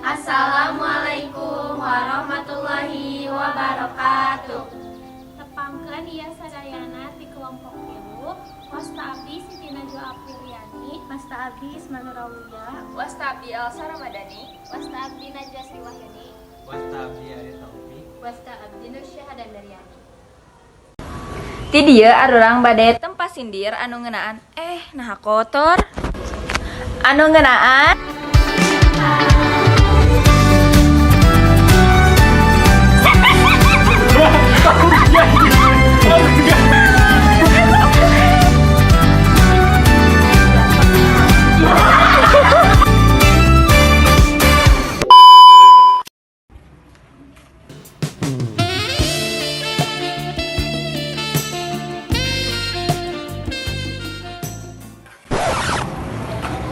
Assalamualaikum warahmatullahi wabarakatuh. Tepangkeun ieu sadayana ti kelompok 3, wasta abdi Siti Najwa Apriliani, Wasta abdi Isma Nuraulia, Wasta abdi Elsa Ramadhani, Wasta abdi Najwa Sri Wahyuni, Wasta abdi Ari Taufik, Wasta abdi Nur Syahada Daryani. Ti dieu arurang bade tempat sindir anu ngeunaan nah kotor. Anu ngeunaan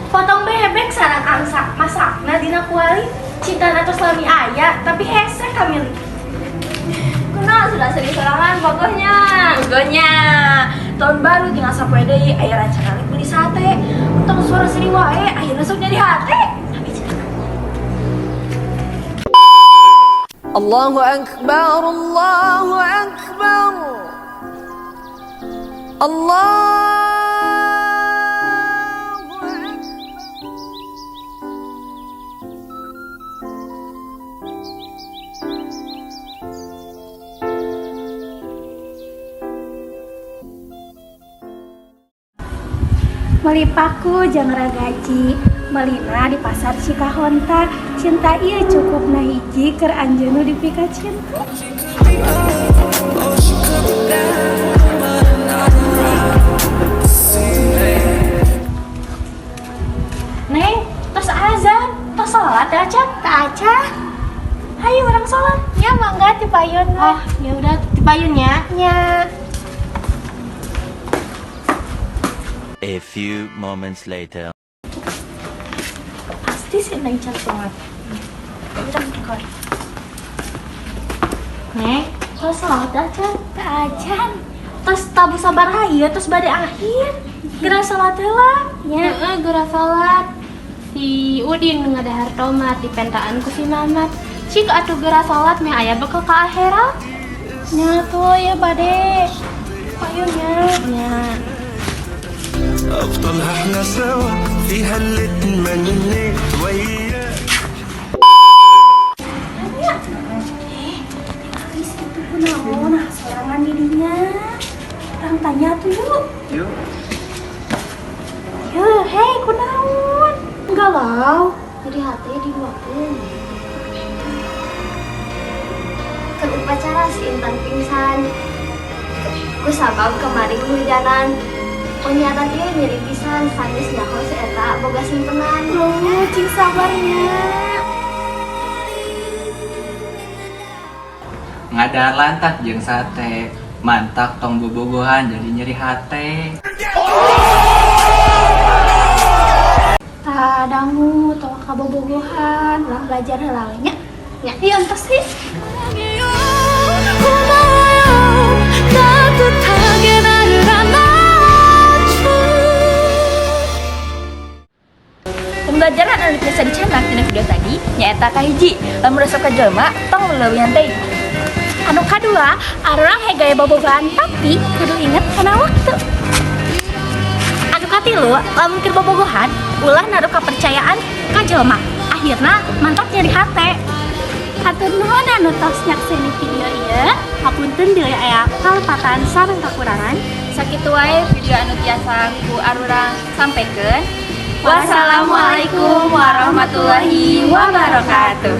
Potong bebek sareng angsa, masakna dina kuali, cintana tos lami aya, tapi hese kamili. Kunaon sudah sering sorangan bogohnya. Bogohnya. Tahun baru tinggal sapoe deui aya rencana rek beli sate. Entong suara seri wae akhirna sok nyeri hate. Tapi cenah. Allahu Akbar, Allahu Akbar, Allahu Akbar. Meuli paku jeung ragaji, melina di pasar Cikahonta, cinta ieu cukup na hiji keur anjeun nu dipika cinta. Neng, tos azan, tos sholat ya acan? Tak acan. Hayu urang sholat. Ya mangga ti payun. Oh, ya udah ti payun ya. Nya. A few moments later. Pasti si Neng can sholat. Urang tukar. Neng, tos sholat acan? Tak acan. Tos tabuh sabaraha ieu tos bade akhir. Geura sholat heula. Nya. Heeh, geura salat. Si Udin ngadahar tomat di pentaan ku si Mamat. Cik atuh geura salat meh aya bekal ka akhirat. Nya tuh ya bade. Payunnya. Nya. أبطالها احنا سوا فيها اللي تمنيت وياك. Alis itu kunaon nah sorangan didinya. Urang tanya tuh yuk. Yuk. Ya, hei kunaon? Galau. Jadi hati diluapkeun. Keur upacara si Intan pingsan. Ku sabab kamari kehujanan. Pernyataan ieu nyeri pisan sanes nyaho si eta boga simpenan. Loh, cing sabarnya. Ngadahar lantak jeung sate, mantak tong bobogohan jadi nyeri hate. Tah dangu tong kabobogohan, ulah belajar heula we nya. Ya, ieu entos sih. Pembelajaran anu biasa dicandak dina video tadi nyaeta kahiji, lamun resep ka jelema tong leuleuyeuhan teuing. Anu kadua, arurang he gaya bobogohan tapi kudu inget kana waktu. Anu katilu, lamun keur bobogohan, ulah naruh kepercayaan ka jelema. Akhirna mantap nyeri hate. Hatur nuhun anu tos nyakseni video ieu. Hapunten deui aya kalepatan sareng kakurangan. Sakitu wae video anu tiasa ku arurang sampaikan. Wassalamualaikum warahmatullahi wabarakatuh.